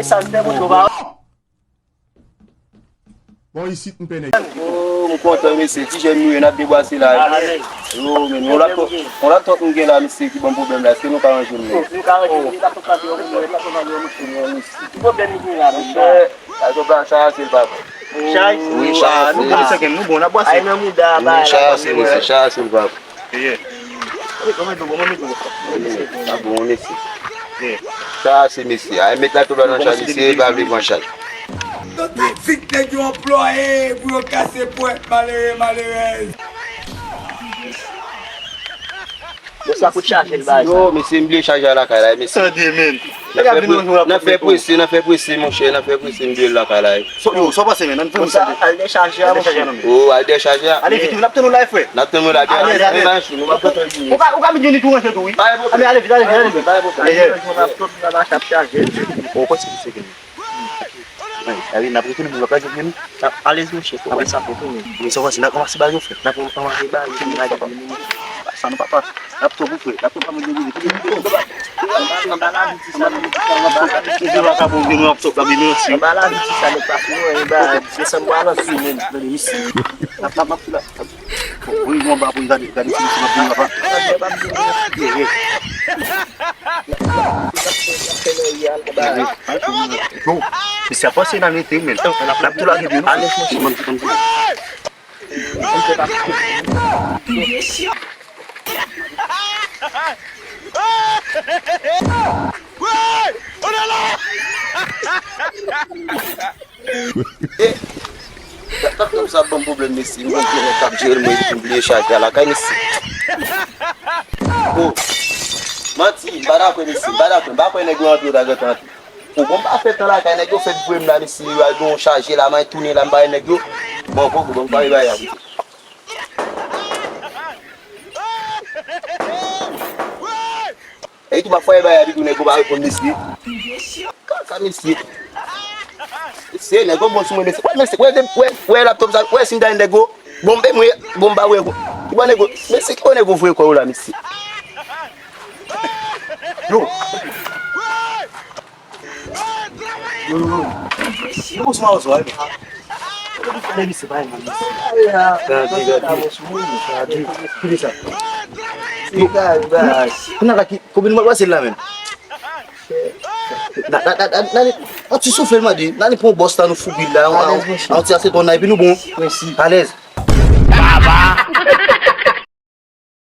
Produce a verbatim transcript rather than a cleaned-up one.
Sa m fè pou nou pa. Bon, isit m pè nèg. Oh, m kontan, mesye. Ti jèn nou ye, n ap debwase la. Yo, men, yon laptop, yon laptop nou gen la, mesye, ki ban m pwoblèm la. Èske nou ka ranje l, men? Nou ka ranje l, laptop la, laptop la, laptop la, mesye. Ki pwoblèm nou gen la, mesye? Laptop la, sa, se l pa bon. Chay? Wi, chay, ah, nou bon, mesye, nou bon, n ap bwase. Ay, nan mouda, bay, sa, se, mesye, sa, se l pa bon. Ye. Mwen met dlo, mwen met dlo. Sa bon, mesye. Ye. Sa se mesye. Ay, met la tou la nan chay, mesye, pa vle pran chay. Tout taktik nèg yo anplwaye pou yo kase pwèt malere, malerèz. Bon, sa kout chaje l, bay. Yo, mesye, m bliye chaje a lakay la, mesye. Tande, men. Nan fè pre-, nan fè prese, nan fè prese, monchè, nan fè prese, m bliye l lakay la. So, yo, sa w panse, men? Ann fè yon sa, al dechaje a, monchè. O, al dechaje a. Ale vit, n ap tann ou la, frè. N ap tann ou la, ale, ale. Ou ka, ou ka vin jwenn li tou, ranse tou, wi. Pa gen pwoblèm. Ale, ale vit, ale vit, ale vit. Pa gen pwoblèm. Ale. Laptop la mache ap chaje. O, kòman se ki se gen? Wi, ale, n ap retounen, nou pa ka jwenn li. Alèz, monchè, fò wè sa pou tounen. Men sa w panse, n ap ranmase bagay yo, frè. N ap ranmase bagay yo, n ap gade. Sa nou pa pase. N ap twò pou frè. N ap twò pa mande diri. Anba lavi ti sa, nèg pase nou, anba lavi ti sa, nèg pase nou, anba, desann bwa nan sou moun, nan misye. N ap, n ap, n ap, n ap. Wi, anba, pou gade, gade ti misye, n ap vin anba. Yo, misye ap panse nan rete, men. N ap tou lage byen, non. Alèz, monchè. Ban m di, ban m di. Eh, laptop sa ap ban m pwoblèm, mesye. M konn gen nèg k ap jere l, mwen epi m bliye chaje a lakay, mesye. O, manti, m pa dakò, mesye, m pa dakò, m pa kwè nèg yo antre, yo ta gentan antre. O, bon, m pa fè tan lakay nèg yo, fèk voye m la, mesye, yo al gen yon chaje la, m al tounen la, m pa wè nèg yo. Bon, bon, bon, m pa wè bagay la, mesye. E tou, m ap fwaye bagay la, epi tou nèg yo pa reponn, mesye. Kaka, mesye. Mesye, nèg yo bon sou mwen, mesye. Wè, mesye, wè, wè, wè laptop sa, wè si m ta nèg yo. Bon, e mwen, bon, m pa wè. Ki bò nèg yo, mesye, ki bò nèg yo voye kò yo la, mesye? Yo. Yo, yo, yo. Yo, yo, yo. Gade, gade. Gade. Kite sa. Kounye a la ki, konbyen nou pral pase la menm? Na, na, na, na, na, yon ti soufle, m mande. N ale pran yon bòs la, nou foubi l la, yon, yon ti asetòn la, epi nou bon. Alèz.